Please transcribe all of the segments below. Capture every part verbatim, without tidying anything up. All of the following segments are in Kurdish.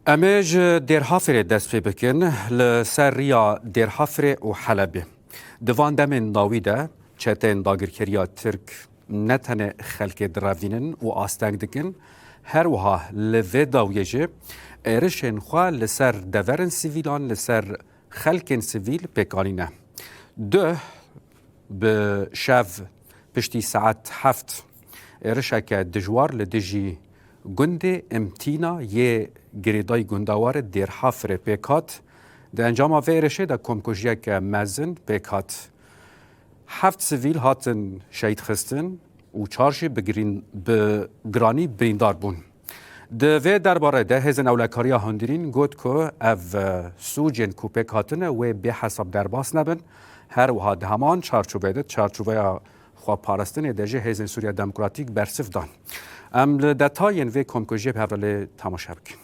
Em ê ji Dêrhafirê dest pê bikin, li ser riya Dêrhafirê û Helebê. Di van demên dawî de çeteyên dagirkeriya Tirk ne tenê xelkê direvînin û asteng dikin, her wiha li vê dawiyê jî êrişên xwe li ser deverên sivîlan, li ser xelkên sivîl pêk anîne. Duh bi şev piştî saet heft êrişeke dijwar li dijî gundê Imtîna yê girêdayî gundewarê Dêrhafirê pêk hat. Di encama vê êrişê de komkujiyeke mezin pêk hat. Heft sivîl hatin şehîd xistin û çar jî bi girîn-, bi giranî birîndar bûn. Di vê derbarê de Hêzên Ewlekariya Hundirîn got ku ev, e, sûcên ku pêk hatine wê bêhesab derbas nebin. Her wiha di heman çarçoveyê de, çarçoveya xweparastinê de jî Hêzên Sûriya Demokratîk bersiv dan. Em li detayên vê komkujiyê bi hev re lê temaşe bikin.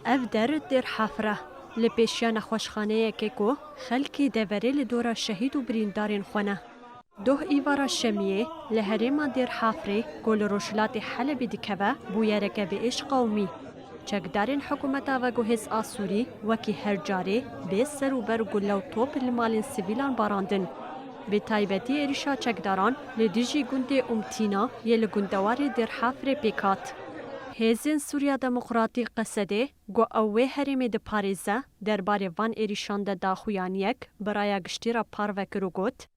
Ev der Dêrhafir e. Li pêşiya nexweşxaneyekê ku xelkê deverê li dora şehîd û birîndarên xwe ne. Doh êvara şemiyê li herêma Dêrhafrê ku li rojhilatê Helebê dikeve, bûyereke bi êş qewimî. Çekdarên hikûmeta veguhêz a Sûrî wekî her carê bê ser û ber gule û top li malên sivîlan barandin. Bi taybetî êrişa çekdaran li dijî gundê Umtîna yê li gundewarê Dêrhafrê pêk hat. Hêzên Sûriya Demokratîk Qesedê ku ew wê herêmê diparêze, derbarê van êrişan de daxuyaniyek bi raya giştî re parve kir û got,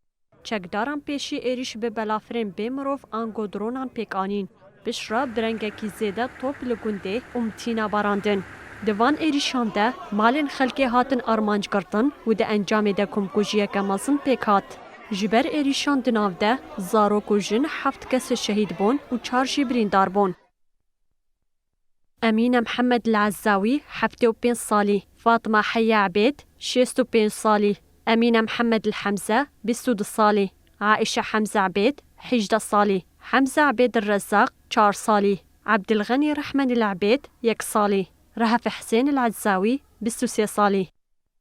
Çekdaran pêşî êrîş bi belafirên bê mirov ango dronan pêk anîn. Piştre bi rengekî zêde top li gundê Umtîna barandin. Di van êrîşan de malên xelkê hatin armanc girtin û di encamê de komkujiyeke mezin pêk hat. Ji ber êrîşan di nav de zarok û jin heft kes şehîd bûn û çar jî birîndar bûn. Emîne Mihemed El Ezzawî, heftê û pênc salî, Fatma Heya Ebêd, şêst û pênc salî, Emîne Mihemed El Hemze, bîst û du salî, Aîşe Hemze Ebêd, hejdeh salî, Hemze Ebêd El Rezzaq, çar salî, Ebdilxenî Rehman El Ebêd, yek salî, Rehef Husên El Ezzawî, bîst û sê salî.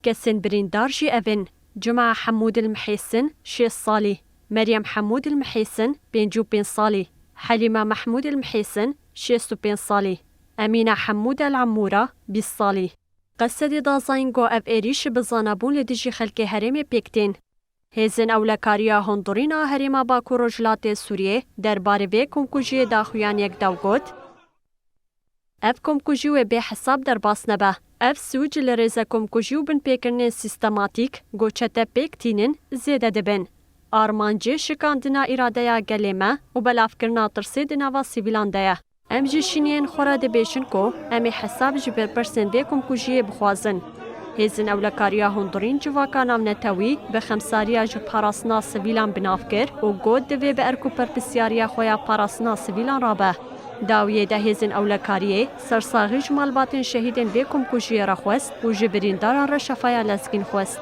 Kesên birîndar jî ev in: Cuma Hemûd El Mihêsin, şêst salî, Meryem Hemûd El Mihêsin, pêncî û pênc salî, Helîma Mehmûd El Mihêsin, şêst û pênc salî, Emîna Hemûd El Emûra, bîst salî. Qesedê da zayîn ku ev êrîş bi zanabûn li dijî xelkê herêmê pêk tên. Hêzên Ewlekariya Hundirîn a Herêma Bakur Rojhilatê Sûriyê derbarê vê komkujiyê daxuyaniyek da û got, Ev komkujî wê bê hesab derbas nebe. Ev sûc li rêze komkujî û binpêkirinên sîstematîk ku çete pêk tînin zêde dibin. Armancê şikandina îradeya gelê me û belavkirina tirsê di nava sivîlan de ye. Em ji şîniyên xwe re dibêjin ku em ê hesab ji berpirsên vê komkujiyê bixwazin. Hêzên Ewlekariya Hundirîn civaka navnetewî bi xemsariya ji parastina sivîlan bi nav kir û got divê bi erk û berpirsyariya xwe ya parastina sivîlan rabe. Dawiyê de Hêzên Ewlekariyê sersaxî ji malbatên şehîdên vê komkujiyê re xwest û ji birîndaran re şefaya lezgîn xwest.